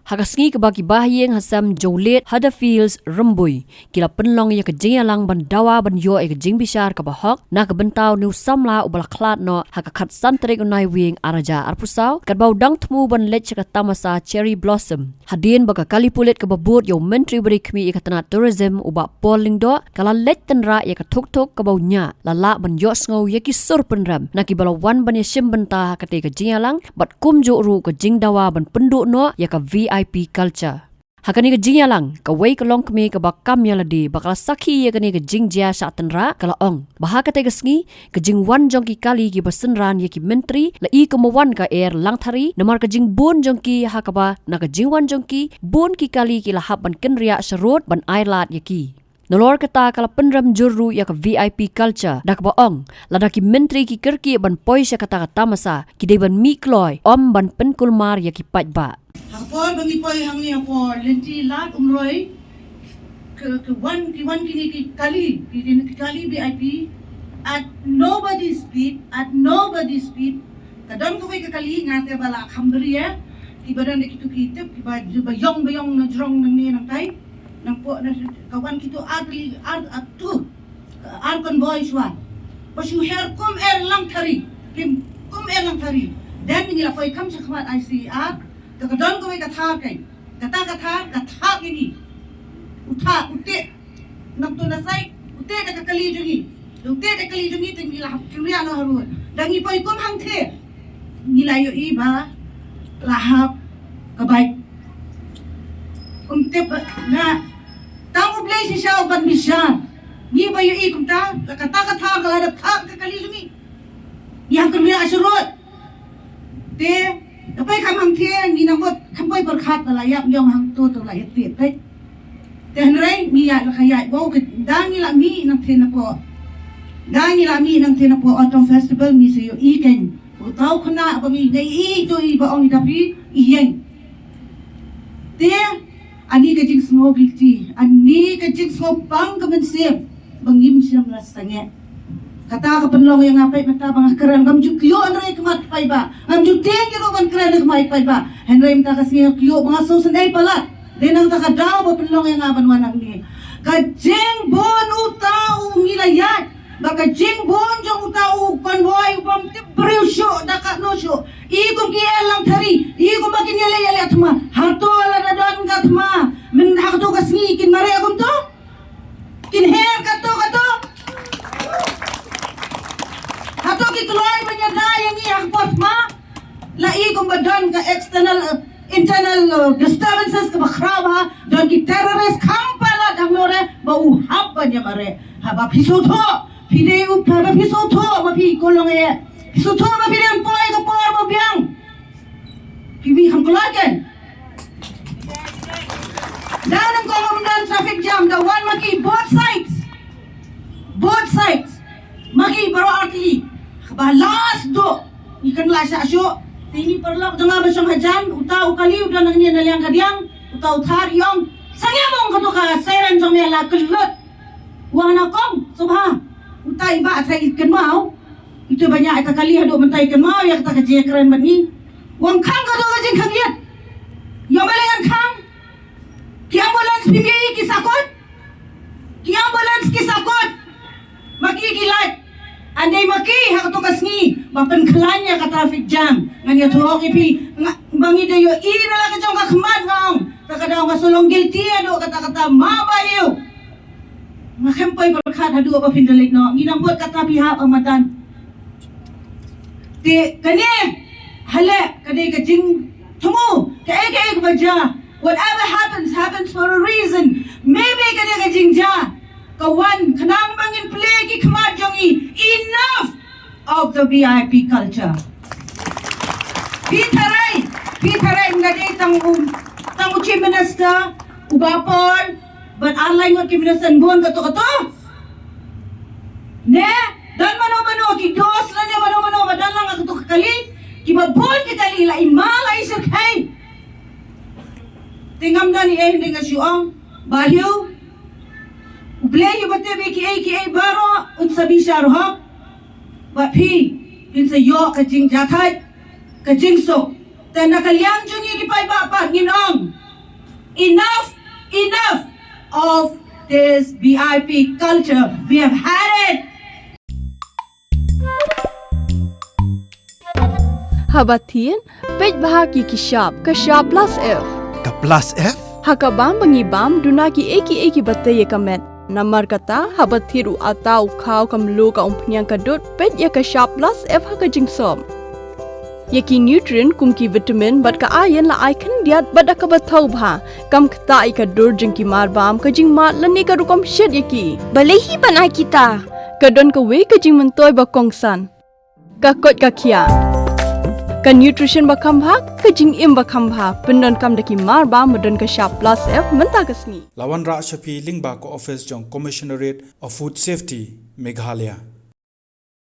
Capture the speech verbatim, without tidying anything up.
Ha ka sngi kaba ki bahaïing hasem Jowlet Huddersfield Rymbui ki la pynlong ïa ka jingïalang ban dawa ban ïoh ïa ka jingbishar kaba hok na ka bynta une u samla uba la khlad noh ha ka khatsan tarik u Naiwieng ar hajar arphew saw, katba u dang thmu ban leit sha ka tamasa Cherry Blossom. Hadien ba ka kali pulit kaba bud ïa u Myntri uba dei khmih ïa ka tnat Tourism u Bah Paul Lyngdoh ka la leit tynrah ïa ka thuk thuk kaba u ñiah, la lah ban ïohsngew ïa ki sur pynrem na kiba la wan ban ïashim bynta ha katei ka jingïalang bad kumjuh ruh ka jingdawa ban pynduh noh ïa ka V I P culture. Ha kane ka jingïalang, kawei ka longkmie kaba kam ïa lade ba ka la sakhi ïa kane ka jingjia shah tynrah ka la ong ba ha katei ka sngi ka jingwan jong ki kali kiba synran ïa ki myntri la i kumba wan ka er langthari namar ka jingbun jong ki, ha kaba na ka jingwan jong ki bun ki kali ki la hap ban kynriah sharud ban ailad ïa ki. Nalor kata ka la pynrem jur ruh ïa ka V I P culture da kaba ong lada ki myntri ki kyrkieh ban poi sha kata ka tamasa ki dei ban mih kloi, ym ban pynkulmar ïa ki paidbah. Ha ka por ba ngi poi hangne ha por lynti Lad Umroi, ka, ka wan, ki wan kine ki kali, ki, ki kali V I P, at nobody speed, at nobody speed. Ka don kawei ka kali nga te ba la kham bria, kiba don da kitu ki tip, kiba, ba ïong, ba ïong na jrong nangne nangtai. Nangpoh na ka wan kitu ar kali, ar, ar tu, ar convoy shuwa. Ba shu her kum er langthari, kim, kum er langthari. Then ngi la poi kham sha khmat I C R, te ka don kawei ka thar kai. Kata ka thar, ka thar ïa ngi. U thar, u teh. Nangtu na side, u teh da ka kali jong ngi. U teh da ka kali jong ngi, te ngi la hap kynriah noh harud. Da ngi poi kum hangtei. Ngi la ïohi ba la hap ka bike. Um tip ba nga, tang U Blei shisha u ban bishar. Ngi ba ïohi kumta, la kata ka thar ka la dep thar ka kali jong ngi. Ngi hap kynriah sharud. Te, da poi kham hangtei, ngi nang bud kham poi pyrkhat ba la ïap ïong hangto to la ïa teh peit. Te hynrei ngi ïa la ka ïa, wow, ka da ngi la mih nangtei napoh. Da ngi la mih nangtei napoh Autumn Festival, ngi sa ïohi kein. Uta u khynnah ba ngi, ngi ïohi to i ba ong i da phi, i ïeng. Te, ani ka jingsngew guilty, ani ka jingsngew pang ka mynsiem ba ngim shym la sangeh. Kata ka pynlong ïa nga peit mynta ba nga kren, ngam ju kyiuh hynrei khmat paidbah, ngam ju tieng ïa ruh ban kren khmat paidbah. Hynrei mynta ka sngi nga kyiuh ba nga sngewsynei palat. Dei nangta ka daw ba pynlong ïa nga ban wan hangne. Ka jingbun uta u ngi la ïaid, ba ka jingbun jong uta u convoy u bym tip briew shuh da katno shuh. I kum ki er langthari, i kum ba kin ïaleh ïaleh thma. Hato lada don ka thma, myn hato ka sngi kin mareh kumto? Kin her kato kato? Hato ki kloi ban ïada ïa ngi ha ka por thma? La i kum ba don ka external, uh, internal, uh, disturbances kaba khraw bha, don ki terrorist kham palat hangne ba u hap ban ïamareh. Haba phi sngewthuh, phi dei u, haba phi sngewthuh ba phi kolong eh, phi sngewthuh ba phi dei ban poi ka por ba biang. Phi mih kham kloi kein. Da nang kong ym don traffic jam, da wan ma ki both sides. Both sides. Ma ki baroh ar tylli. Ba last duh. Ngi kynlah shah shuh. Te ini paralok jong nga ba shong hajan, uta u kali u don hangne na liang ka diang, uta u thar i ong, sangeh mong kato ka siren jong me la kyllut. Wan na kong, sngewbha. Uta i bah trai i kynmaw. Ito ba ñiah ïa ka kali haduh mynta i kynmaw ïa kata ka jingkren bad ngi. Wan khang kato ka jingkhang ïit. Ïa ma lei wan khang. Ki ambulance phi mih ki sakut. Ki ambulance ki sakut. Ma ki ki lait. Ani ma ki ha kato ka sngi ba pynkhlaiñ ïa ka traffic jam. Ngan ïathuh ïa phi. Nga, ba ngi da ïohi na la ka jong ka khmat nga ong. Ta ka daw nga shu long guilty haduh kata kata ma ba ïoh. Nga khlem poi pyrkhat haduh ba phin da leit noh. Ngi nang bud kata phi hap ha madan. Te kane, hale, kane ka jingthmu, kaei kaei kaba jia. Whatever happens, happens for a reason. Maybe kane ka jingjia ka wan khnang ba ngin plie ki khmat jong ngi. Enough of the V I P culture. Phi tharai, phi tharai, nga dei tang u, tang u Chief Minister, u Bah Paul, bad ar lai ngut ki minister bun kato kato. Ne, don mano mano ki dos lane mano mano ba don lang ha kato ka kali, kiba bun ki kali la i ma la i shyrkhei. Te ngam don ei ei hynrei nga shu ong, Bah Hugh, U Blei uba tip ïa kiei kiei baroh un sa bishar hok. Bad phi, phin sa ïoh ka jingjahthait, ka jingsuk. Te na ka liang jong ngi ki paidbah pat ngin ong, enough, enough of this V I P culture. We have had it. Haba thied, peit bha ki ki shap, ka shap plus F. Ka plus F? Ha ka bam ba ngi bam, duna ki ei ki ei ki ba tei ïa ka met. Namar kata, haba thied u ata, u khaw, ka mluh, ka umphniang, ka dud, peit ïa ka shap plus F ha ka jingsop. Ïa ki nutrient kum ki vitamin bad ka iron la ai khyndiat bad da kaba thaw bha. Kam ktah ïa ka dur jong ki marbam, ka jingmad lane ka rukom shet ïa ki. Balei hi ban ai kita? Ka don kawei ka jingmyntoi ba kongsan. Ka koit ka khiah. Ka nutrition ba kham bha, ka jingim ba kham bha. Pyndonkam da ki marbam ba don ka shap plus F mynta ka sngi. La wanrah sha phi lyngba ka office jong Commissionerate of Food Safety, Meghalaya.